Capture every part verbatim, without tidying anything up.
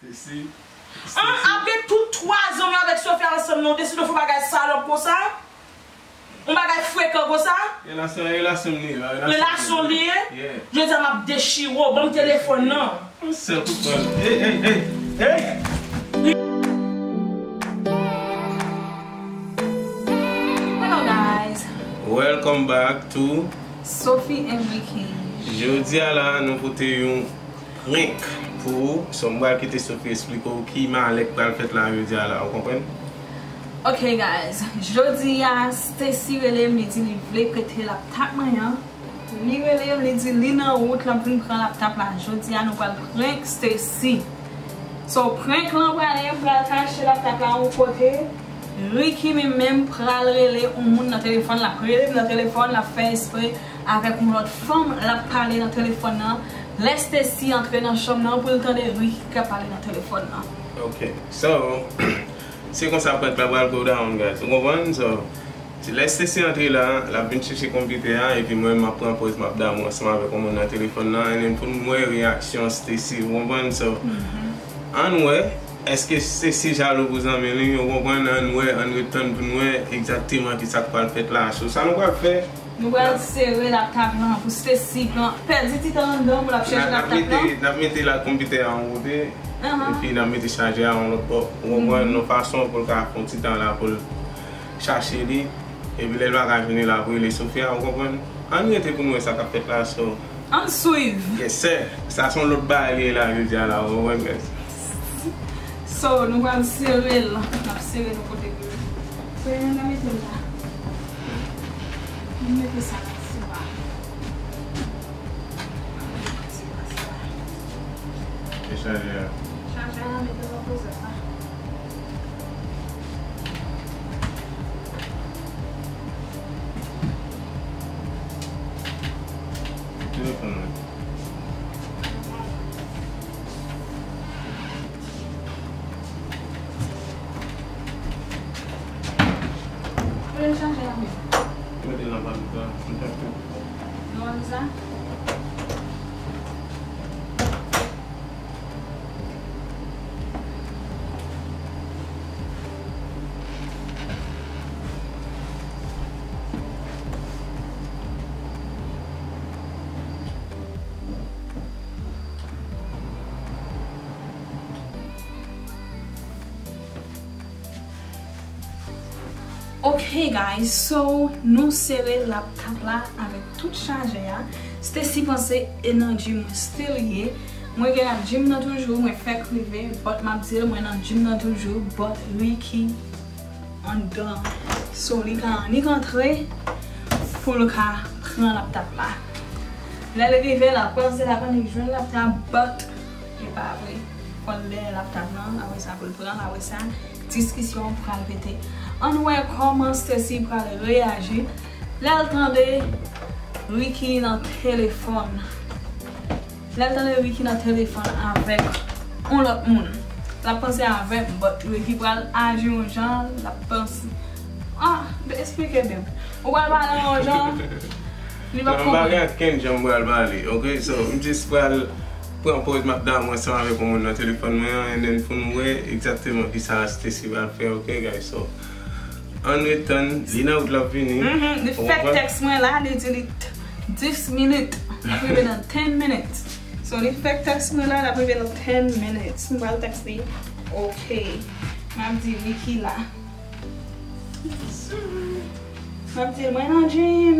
Stacy. An, apre tout twa zan mwen avèk Sophia ansanm nan, ou deside fè yon bagay salòp konsa? Yon bagay frekan konsa? Relasyon, relasyon li ye, relasyon. Relasyon li ye? Yeah. Jodi a m ap dechire w, ban m telefòn nan. Yon sèl kout pwen. Hey, hey, hey, hey! Hello guys. Welcome back to Sophie and Ricky. Jodi a la, nou pote yon prank pou ou. So, m pral kite Sophie esplike w ki malè k pral fèt la jodi a la, ou konprann? Ok guys, jodi a Stacy rele m, li di li vle prete laptop mwen an. Li rele m, li di li nan wout, l ap vin pran laptop la. Jodi a nou pral prank Stacy. So, prank lan prale, m pral kache laptop la yon kote. Ricky li menm pral rele yon moun nan telefòn, l ap rele m nan telefòn, l ap fè espre avèk yon lòt fanm, l ap pale nan telefòn nan. Lè Stacy antre nan chanm nan pou l tande Ricky k ap pale nan telefòn nan. Ok, so, se konsa prank la pral go down, guys. Ou konprann? So, lè Stacy antre la, l ap vin chèche konpitè a, epi mwen, m ap pran pòz, m ap damou ansanm avèk yon moun nan telefòn nan, and then pou n wè reyaksyon Stacy, ou konprann? So, ann wè, èske Stacy jalou pou zanmi li, ou konprann? Ann wè, ann ret tann pou n wè egzakteman ki sa k pral fèt la. So, sa nou pral fè, nou pral sere laptop lan pou Stacy pran, pèdi ti tan anndan pou l ap chèche laptop lan. N ap mete, n ap mete la konpitè a yon kote, epi n ap mete chajè a yon lòt bò. Ou konprann? Yon fason pou l ka fè yon ti tan la pou l chache li. Epi lè l pa ka jwenn li, l ap rele Sophia, ou konprann? Ann rete pou n wè sa k ap fèt la, so. Ann swiv. Yes, sir. Sa se yon lòt bagay li ye la, jodi a la, ou konprann, guys? So, nou pral sere l. N ap sere nou kote pou yo. Premye nan mete l la. Mwen mete sa nan sou a. Mwen mete sa nan sou a. E chajè a? Chajè a, mete l nan pozisyon sa. Telefòn mwen. Mete l nan valiz la. Nan valiz la? Ok guys, so nou sere laptop la avèk tout chajè a. Stacy panse e nan gym mwen still ye. Mwen gen nan gym nan toujou, mwen fèk rive, but m ap di l mwen nan gym nan toujou, but Ricky anndan. So, li ka annik antre pou l ka pran laptop la. Lè l rive, l ap panse l ap annik jwenn laptop, but e pa vre. Fò l dèyè laptop lan, apre sa pou l pran l, apre sa, diskisyon pral pete. Ann wè kòman Stacy pral reyaji lè l tande Ricky nan telefòn. Lè l tande Ricky nan telefòn avèk yon lòt moun. L ap panse avè m, but Ricky pral aji yon jan, l ap panse. Ah, be esplike, babe. Ou pral pale yon jan, li p ap konprann. Non, m pa gen ankenn jan m pral pale, ok? So, m jis pral pran pòz m ap damou ansanm avèk yon moun nan telefòn mwen an, and then pou n wè egzakteman kisa Stacy pral fè, ok, guys? So, ann ret tann, li nan wout l ap vini. Mhm, li fèk tèks mwen la, li di li t-, dis minit. L ap rive nan ten minutes. So, li fèk tèks mwen la, l ap rive nan ten minutes. M pral tèks li. Ok. M ap di Ricky la. M ap di l mwen nan gym.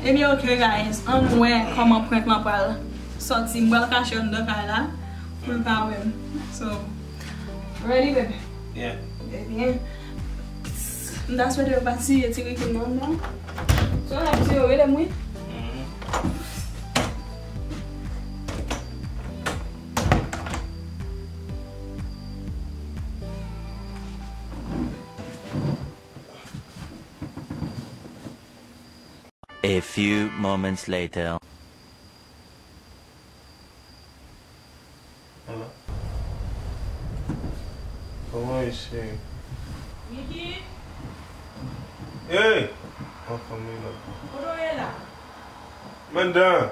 Ebyen, ok, guys. Ann wè kòman prank lan pral sòti. M pral kache anndan kay la pou l pa wè m. So, ready, baby? Yeah. Ebyen, m ta swete yo pa tiye ti Ricky m nan anndan. So, y ap tiye yo, rele m, wi. Mhm. A few moments later. Hello. Kòman w ye, cheri? Ricky? Hey! Anfòm wi la. Kote w ye la? M anndan.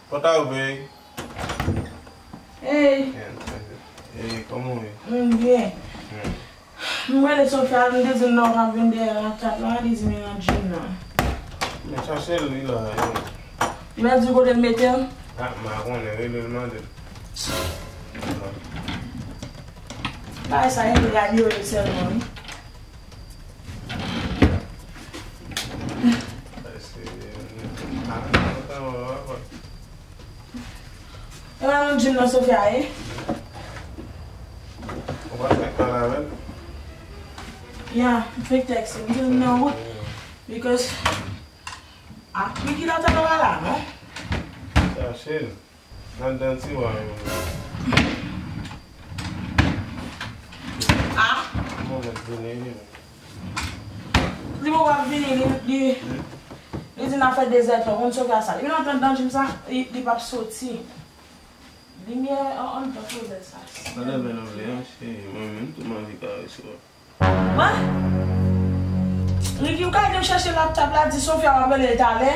Kòman w ye? Hey. Hey, kòman w ye? Mwen byen. Hmm. Mwen rele Sofia, m te di l non, w ap vin dèyè laptop la, li di m li nan gym nan. Men chache l, li la, yo. Li pa di kote l mete l? Ah, m pa konnen, rele l, mande l. Bagay sa, e radyo yo sèlman, wi. E pa nan gym nan Sofia ye? Ou pa fèk pale avè l? Ya, m fèk tèkste. M di l nan wout. Because, ah, Ricky la tande pa la, non? Chache l. Nan dan ti wa yo. Ah. Mwen mèt vini, vini. Li mwen w ap vini, li, li, li di n ap fè dezètè, konn Sofia sa. Li nan dan, dan gym sa, li, li p ap soti. Limyè an, anndan klozèt sa. Sa lè men anble an, cheri, mwen menm tou m anvi karese w. Mwen? Ricky, ou ka ede m chèche laptop la, di Sofia m ap rele l talè.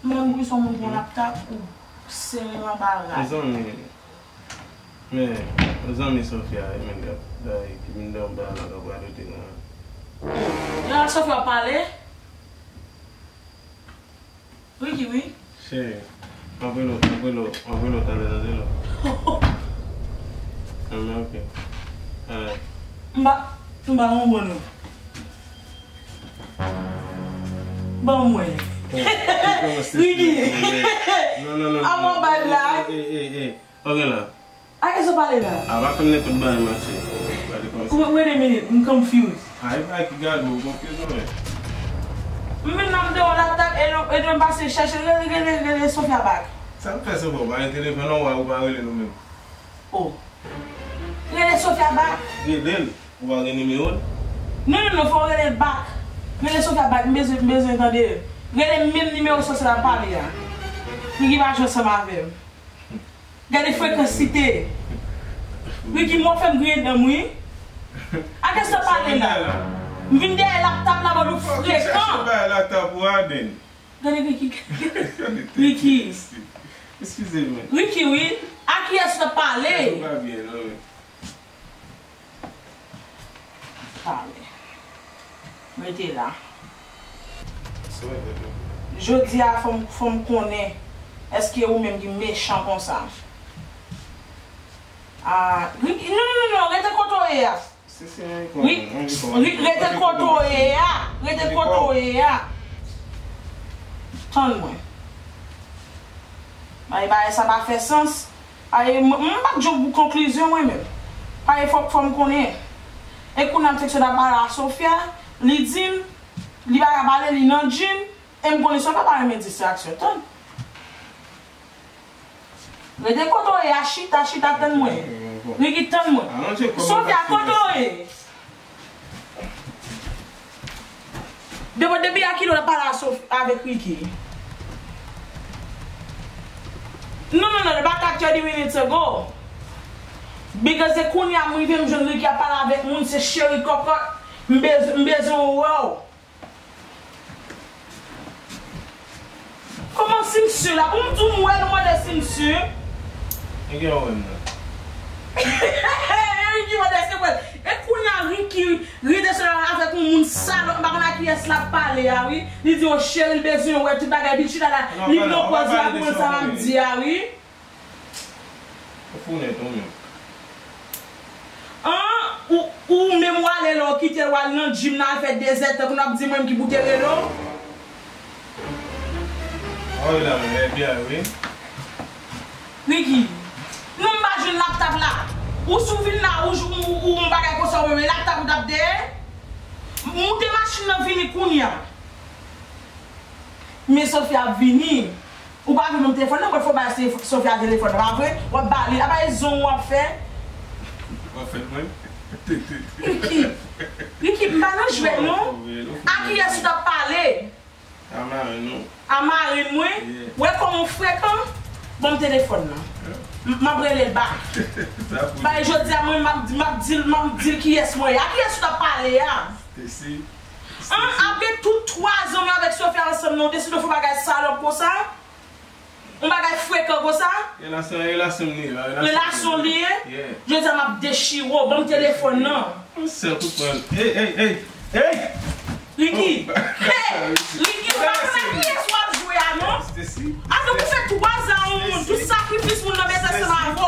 Mwen, wi, se yon moun pran laptop, ou sere m anba rad. Mezanmi, men, mezanmi Sofia, e men, gade, ki vin dan ba la, k ap radote nan. Yon Sofia pale? Ricky, wi. Cheri, m ap rele w, m ap rele w, m ap rele w talè, tande non. Anben, ok. Alright. M pa, m pa konprann ou. Ban mwen. Ricky. Non, non, non. Avan bad la. Ey, ey, ey, ey. Ok la. A kiyès w pale la? A, pa fè m nenpòt bagay, mache. Gade kòmsi. Wait, wait a minute, m confused. A, e pa ki gade w confused, non, men. M vin nan m te yon laptop e nou, e nou pase chèche, rele, rele, rele Sofia back. Sa m fè Sofia, ou pa gen telefòn nan, ou pa rele nou menm. Oh. Rele Sofia back. Rele l, ou pa gen nimewo l? Non, non, non, fò w rele l back. Rele Sofia back, m bezwen, m bezwen tande l. Rele menm nimewo Sofia ap pale a. Li ki pa jwe ansanm avè m. Gade frekansite. Ricky, mwen fè m griyen dan m, wi. A kiyès w ap pale la? M vin dèyè laptop la, bann ou frekan. Chache bay laptop ou a, den. Gade Ricky. Ricky. Eskize mwen. Ricky, wi. A kiyès w ap pale? Sa pa byen, non, men. Pale. Rete la. Jodi a, fò m, fò m konnen, èske ou menm ki mechan konsa? Ah, ri-, non, non, non, non, rete kote w ye a. Ri-, ri-, rete kote w ye a. Rete kote w ye a. Tann mwen. Bay, bagay sa pa fè sans. Ay, m, m p ap jwenn pou konklizyon mwen menm. Paske fòk, fò m konnen. E kounye a m fèk sot ap pale a Sofia, li di m, li pa ka pale, li nan gym, e m konnen Sofia pa renmen distraksyon. Tann. Rete kote w ye a, chita, chita, tann mwen. Ricky, tann mwen. Sofia, kote w ye? Depi, depi a kilè w ap pale a Sof-, avèk Ricky? Non, non, non, about thirty minutes ago. Because se kounye a m rive, m jwenn Ricky ap pale avèk moun, se cheri kòkòt. M bez-, m bezwen wè w. Kòman si m si la? Pou m di w m wè l, ou mande si m si? Ricky mande èske m wè l. E kounye a Ricky rete sou la avèk yon moun salòp, m pa konn a kiyès l ap pale a, wi. Li di, o cheri, l bezwen wè tout bagay, epi l chita la, li pran pòz la pou l sa m ap di a, wi. Ou fou nèt ou menm. An, ou, ou menm w ale la, w kite l, w al nan gym nan, al fè dezètè, kounye a w ap di mwen ki pou te rele w? Woy la, men, e byen, wi. Ricky, non, m pa jwenn laptop la. Ou si w vin la, ou, ou, ou, ou yon bagay konsa, ou menm, e laptop ou t ap dèyè? Moute machin nan, vini kounye a. Men Sofia ap vini. Ou pa vle ban m telefòn nan, mwen fò bay Sofia telefòn nan, pa vre? W ap ba li, apa e zon w ap fè? W ap fè mwen? Ricky, Ricky, m pa nan jwèt non. A kiyès ou t ap pale? A marenn ou. A marenn mwen? Yeah. Wè kòman w frekan? Ban m telefòn nan. M, m ap rele l back. Bay jodi a mwen, m ap, m ap di l, m ap di l kiyès mwen ye. A kiyès ou t ap pale a? Stacy. An, apre tout twa zan mwen avèk Sofia ansanm nan, ou deside w fè bagay salòp konsa? Yon bagay frekan konsa? Relasyon, relasyon li ye, relasyon li ye. Jodi a m ap dechire w, ban m telefòn nan. Yon sèl kout pwen. Ey, ey, ey, ey! Ricky! Hey! Ricky, ou pa konn ak kiyès w ap jwe a non? Stacy! Apre pou fè twa zan yon moun, tout sakrifis moun nan mete ansanm avè w.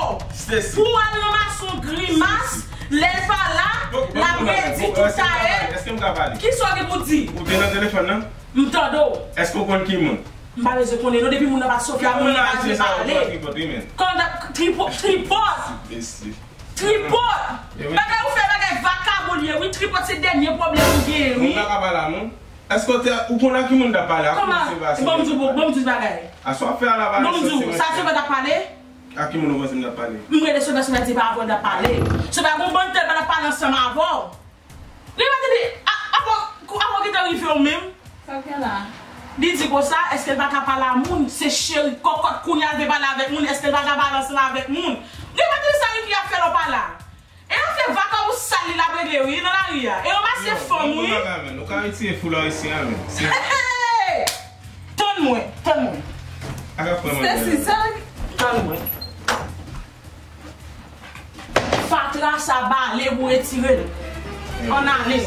Stacy! Pou w al nan mason grimas, lè l pa la, l ap redi tout a èl. Èske m ka pale? Kisa w gen pou di? Ou te nan telefòn nan? M tande w. Èske w konn ki moun? M pa bezwen konnen non, depi moun nan pa t Sofia, moun nan pa vle pale. Kòman w ap tripòt, wi, men? Kòman w ap tripòt, tripòt? Stacy! Tripòt! Bagay ou fè, bagay vakabon li ye, wi. Tripòt se dènye pwoblèm ou genyen, wi. Moun pa ka pale a moun? Èske w te, ou konn a ki moun t ap pale? A ki moun se pase? Kòman? Ban m di w, ban m di w bagay. Aswè w ap fè a la pale. Ban m di w, sa se vre t ap pale? A ki moun ou panse m t ap pale? M rele Sofia, Sofia di pa avè w t ap pale. Sofia gon bann tèt pa t ap pale ansanm avè w. Li pa te di, a, avan, avan ki te rive w menm. Sa w fè la? Li di konsa, èske l pa ka pale a moun? Se cheri kòkòt kounye a l vle pale avèk moun, èske l pa ka pale ansanm avèk moun? Li pa te di sa Ricky ap fè lè w pa la. E afè vakabon sal li l ap regle wi, nan lari a. E ranmase fanm wi. Ou ka retire foula isit la menm. Tann mwen, tann mwen. Stacy, sa. Tann mwen. Fatra sa bale pou retire l. Ann ale.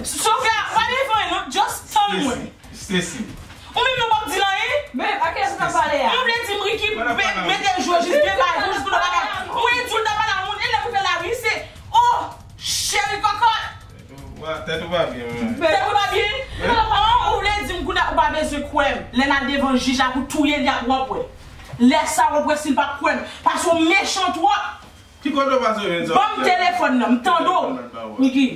Sofia, pa devan non, just tann mwen. Stacy. Ou menm non p ap di l anyen? Men, a kiyès ou t ap pale a? Ou vle di m Ricky mete l jwe jis byen ba jis pou nou pa ka. Mwen di w l t ap pale a moun, e lè pou fè la wi, se, oh, cheri kòkòt. Tèt ou pa byen, wi. Tèt ou pa byen? An, ou vle di m kounye a ou pa bezwen kwè m. Lè n al devan jij la pou touye l, y ap w ap wè. Lè sa w ap wè si l p ap kwè m. Paske w mechan twòp. Ki kote w pase w jwenn sa? Ban m telefòn nan, m tande w. Ricky,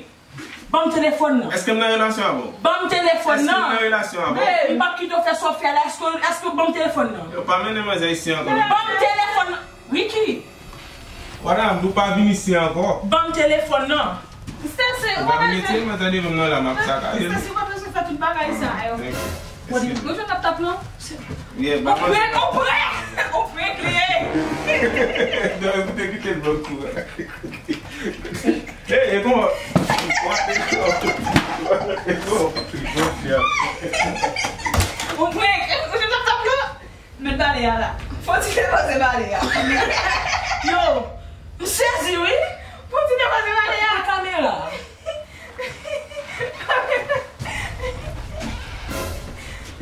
ban m telefòn nan. Èske m nan relasyon avè w? Ban m telefòn nan. Èske m nan relasyon avè w? M p ap kite w fè sa w fè la. Èske, èske w ban m telefòn nan? Yo pa mennen manzè isi ankò. Ban m telefòn nan. Ricky. Madam, nou pa vin isi ankò. Ban m telefòn nan. Stacy, ou pa bezwen. Ou pa vin etire m, tande m nan la, m ap sakaje l. Stacy, ou pa bezwen fè tout bagay sa yo. Thank you. Ou jwenn laptop lan? Yeah, ou prank, ou prank, ou prank li ye. Non, ou te kite l ban kou. Hey, e kòman? E kòman? Ou prank, ou jwenn laptop lan? Met bale a la. Fò ti depoze bale a. Yo, m sezi wi. Fò ti depoze bale a. Kamera.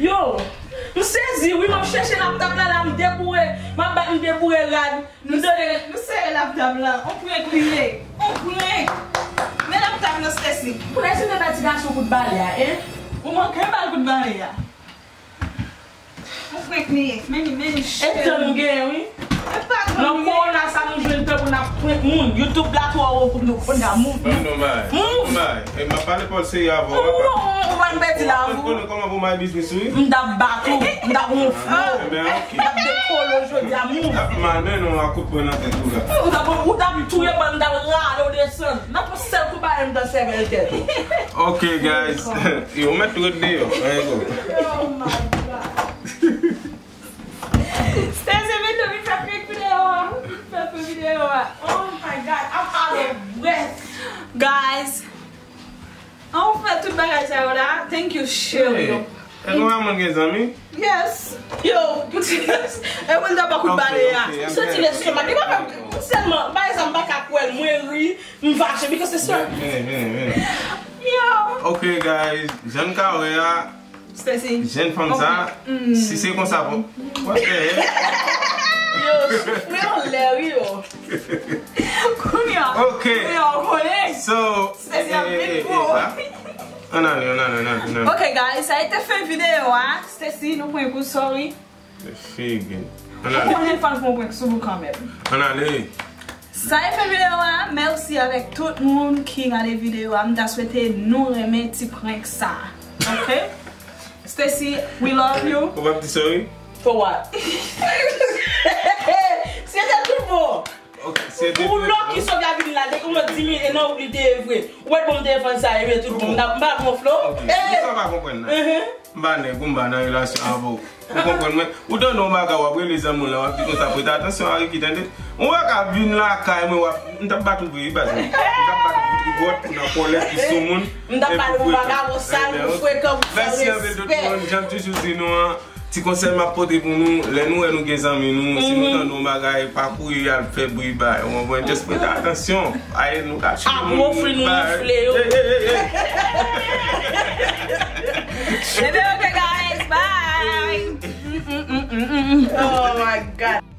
Yo, m sezi wi, m ap chèche laptop la, la m deboure, m ap bat m deboure rad, m tande. Nou sere laptop la, on prank li ye, on prank. Men laptop nan Stacy. Pou lè si nou bay ti gason kout bale a, en? Ou manke ba l kout bale a. Ou prank li ye, men li, men li cheri. E tan nou genyen wi. Nan kowona sa nou jwenn tan pou n ap prank moun. YouTube la twò wo pou nou, pou n ap move. Ban m non bay. Move. Bay. E m ap pale Paul serye avè w, papa. Ou pa pèdi la, ou. Ou konn kòman pou may biznis ou, wi. M t ap bat ou, m t ap wonfle w. Ebyen, ok. M t ap dekole w jodi a, move. M t ap malmennen w ak kout pwen nan tèt ou la. Ou t ap, ou t ap touye m, m t ap rale w desann. M t ap yon sèl kou bale m t ap sèvèl tèt ou. Ok, guys. Yo, mèt ret deyò. Anyen go. Oh my God. Stacy, vin nou vin fè prank videyo a. Vin fè prank videyo a. Oh my God, I'm out of breath. Guys, an ou fè tout bagay sa yo la. Thank you, cheri. Hey, e konbyen moun gen zanmi? Yes. Yo, e moun ta ba kout bale a. M santi lestomak. Li pa fè m sèlman, pa egzanp, m pa ka kwè l, mwen ri, m fache, because it's so. Vini, vini, vini. Yo. Ok, guys, jan n ka wè a, Stacy. Jèn fanm sa, si se konsa pou. What the hell? Yo, soufri yon lè, wi, yo. Kounye a. Ok. Kounye a, ou konnen. So, Stacy ap vin pou. Ann ale, ann ale, ann ale, ann ale. Ok, guys, sa a été fin videyo a. Stacy, nou pran kou, sorry. Figi. Ou konnen fò n fè yon prank sou ou kanmenm. Ann ale. Sa e fen videyo a. Mèsi avèk tout moun ki gade videyo a. M ta swete nou renmen ti prank sa. Ok? Stacy, we love you. Ou p ap di sorry? For what? Se te tout bon. Ok, se te tout bon. Ou lòk ki sòt la vin la, te kòmanse di m, e nan ou li te ye vre. Ou wè bon, m te fè sa, e byen tout bon. M pa, m pa gon flow. Ok, sa pa konprann nan. M pa nèg ou, m pa nan relasyon avè w. Ou konprann mwen? Ou tande yon bagay, w ap rele zanmi w la, w ap di konsa, prete atansyon a Ricky, tande? Ou pa ka vin lakay mwen, w ap, m t ap bat ou vre, wi, baz mwen. M t ap bat ou vre. Wòt pou nan kòlèt pou soumoun. M ta pale pou vagabon sal, pou frekan, pou san respè. Mèsi anpil tout moun. Jan m toujou di nou an, ti konsèy m ap pote pou nou, lè nou wè nou gen zanmi nou, si nou tande yon bagay, pa kouri al fè bri bay, ou konprann? Just prete atansyon. Ay, nou ka chire moun. Ap wonfle nou wonfle yo. Ebyen, ok, guys, bye. Oh my God.